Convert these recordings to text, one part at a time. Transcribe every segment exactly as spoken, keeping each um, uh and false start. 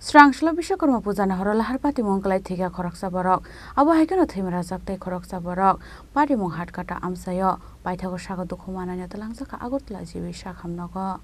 Srangsalao Biswakarma puja ni horo lahar patimung kwlai thwikha khoroksa borok. Abo hai kheno thwimrajak tei khoroksa borok patimung hatkata amchaio. Paithago sakha dukhu mananio twlangjakha Agartala G B Sakham nogo.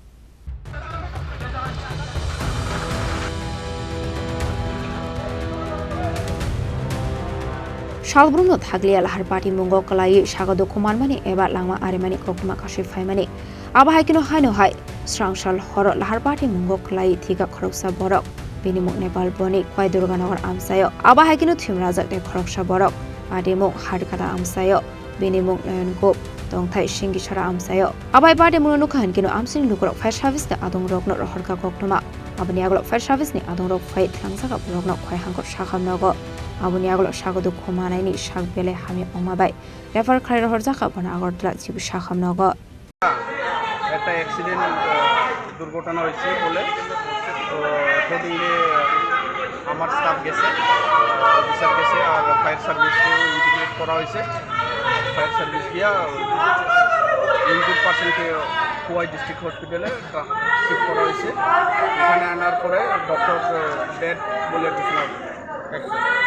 Salbrumno thakliya lahar patimungo kwlaiwi sakha dukhu manmani eba langma arimani koktwma kasui phaimani. Abo hai kheno haino hai srangsal horo lahar patimungo kwlaiwi thwikha khoroksa borok. Bini mung Nepal Bonik, Khwai Durganagar amchaio. Abo hai kheno thwimrajak tei khoroksa borok. Patimung Hatkata amchaio. Bini mung Noyon Gup, tongthai Singisora amchaio. Abo hai patimungno nukha hinkhe no amchaini lukurok fire service ni adongrokno rohorkha koktwma. Aboni yagulo fire service ni adongrok phai tlangjak borokno Khwai Hangkor Sakham nogo. Aboni yagulo sakha dukhu manaini sak belai hamya wngma bai refer khlai rohorjakha bono Agartala G B Sakham nogo. একটা অ্যাক্সিডেন্ট, আহ, দুর্ঘটনা হয়েছে বলে, তো অ্যাকর্ডিংলি আমার স্টাফ গেছে, অফিসার গেছে, আর ফায়ার সার্ভিসকে ইন্টিমেট করা হয়েছে। ফায়ার সার্ভিস গিয়া ইনজুর্ড পার্সনকে খোয়াই ডিস্ট্রিক্ট হসপিটালে ট্রা-, শিফট করা হয়েছে। এখানে আনার পরে ডক্টর, আহ, ডেড বলে ঘোষণা।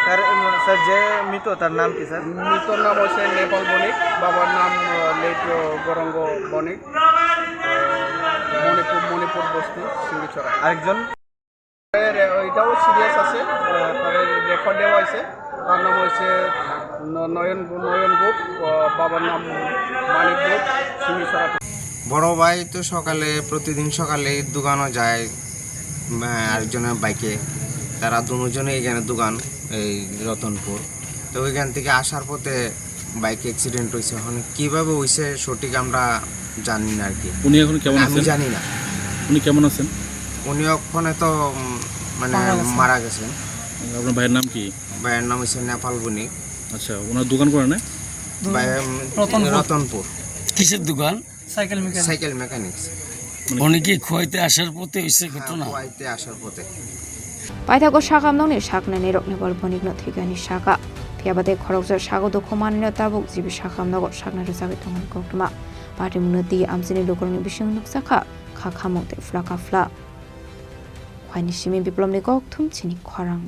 স্যার, উম, স্যার, যে মৃত, তার নাম কি, স্যার? মৃতর নাম হচ্ছে নেপাল বণিক, বাবার নাম, আহ, লেট, আহ, গৌরাঙ্গ বণিক, আহ, মণিপুর, মণিপুর বস্তি, সিঙ্গিছড়া। আরেকজন? এর, এটাও সিরিয়াস আছে, আহ, তাদের রেফার দেওয়া হয়েছে। তার নাম হচ্ছে ন-, নয়ন, নয়ন গুপ, আহ, বাবার নাম মানিক গুপ, সিঙ্গিছড়া। বড় ভাই তো সকালে, প্রতিদিন সকালে দোকানও যায়, আহ, আরেকজনের বাইকে। তারা দুজনেই এখানে দোকান, এই রতনপুর। তো ওইখান থেকে আসার পথে বাইক অ্যাক্সিডেন্ট হয়েছে। এখন কিভাবে হয়েছে সঠিক আমরা জানি না আর কি। উনি এখন কেমন আমি আছেন? জানি না। উনি কেমন আছেন? উনি ওখানে তো, উম, মানে মারা গেছেন। মারা গেছেন। আপনার ভাইয়ের নাম কি? ভাইয়ের নাম হচ্ছে নেপাল বণিক। আচ্ছা, ওনার দোকান কোথায়? ভাই, উম, রতনপুর। রতনপুর। কিসের দোকান? Cycle mechanic. Cycle mechanics. উনি কি খোয়াইতে আসার পথে হয়েছে ঘটনা? হ্যাঁ, খোয়াইতে আসার পথে। Paithago Sakham nokni saknani rok Nepal Bonikno thwikani saka. Phiya ba tei khoroksa sakha dukhu mananio tabuk G B Sakham nogo sakna rwjagwi tongmani koktwma. Patimungno twi amchaini lukurokni bisingo nukjakha kha khamung tei phla ka phla. Khwaini simi Biplopni kokthum chini khorang.